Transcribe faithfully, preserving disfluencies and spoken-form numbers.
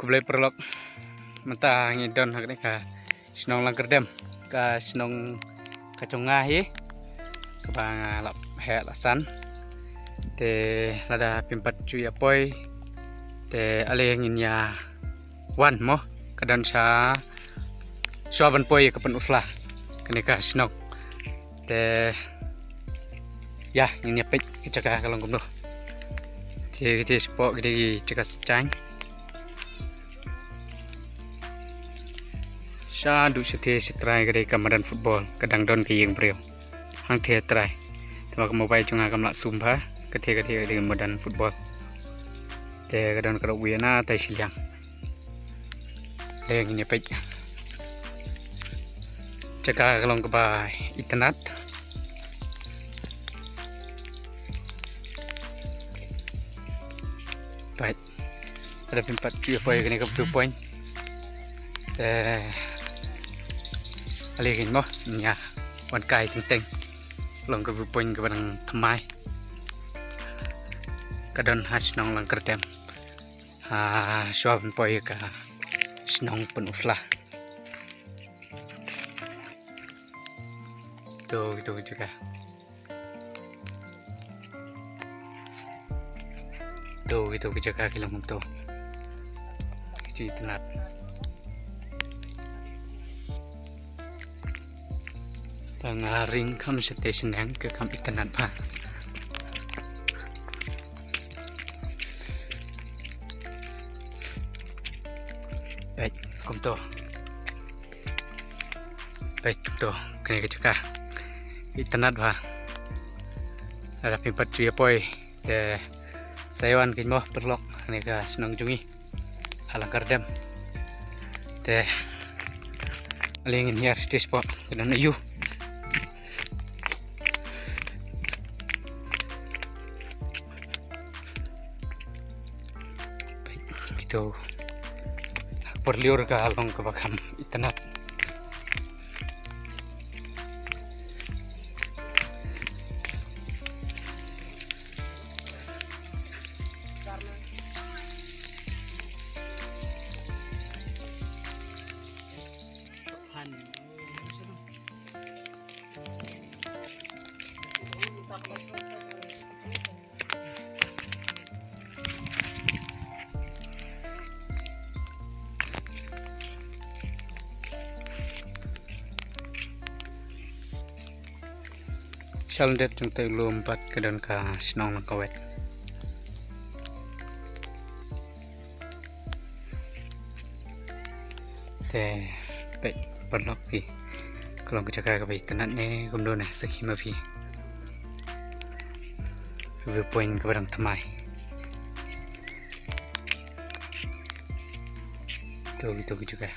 Khublei paralok. Mynta ngi don ha kane ka shnong Langkyrdem, ka shnong ka jong nga hi, kaba nga la heh la san. Te lada phim pat ju ïa poi, te ale ngin ïa wan mo, ka don sha shuwa ban poi ka Pynursla, kane ka shnong. Te ïa, ngin ïa peit ka jaka ka long kumno. Te kite shapoh kite ki jaka sha jaiñ. Shaduh shatei shatrai ka dei ka madan football, ka dang don ka ïing briew. Hangtei trai. Te ma ka mobile jong nga kam lah zoom bha, kate kate ka dei ka madan football. Te ka don ka dok wei na tai shiliang. Leng ïa peit. Jaka ka long kaba itynnad. Peit. Lada phim pat ju ïa poi kane ka view point. Eh, ale ngin mo, ngin ïa wan kai teng teng. Long ka view point kaba dang thymmai. Ka don ha shnong Langkyrdem. Ha shuwa ban poi ka shnong Pynursla. To, to, to ka. To, to, to ka ki long to. Ki itynnad. Tang ring kam station yang ka kam itynnad bha. Peit, kumto. Peit, kumto, kane ka jaka. Itynnad bha. Lada phim pat ju ïa poi, te sa ïa wan keiñ mo paralok, kane ka shnong jong ngi. Ha Langkyrdem. Te ale ngin hiar stage po, ka don aiu. Ito. Ak parliur ka long kaba kham itynnad. Shalyndet jong te u lum pat ka don ka shnong Langkawet. Te peit paralok phi, ka long ka jaka kaba itynnad ne kumno ne, sakhi ma phi. View point kaba dang thymmai. To, to ka jaka.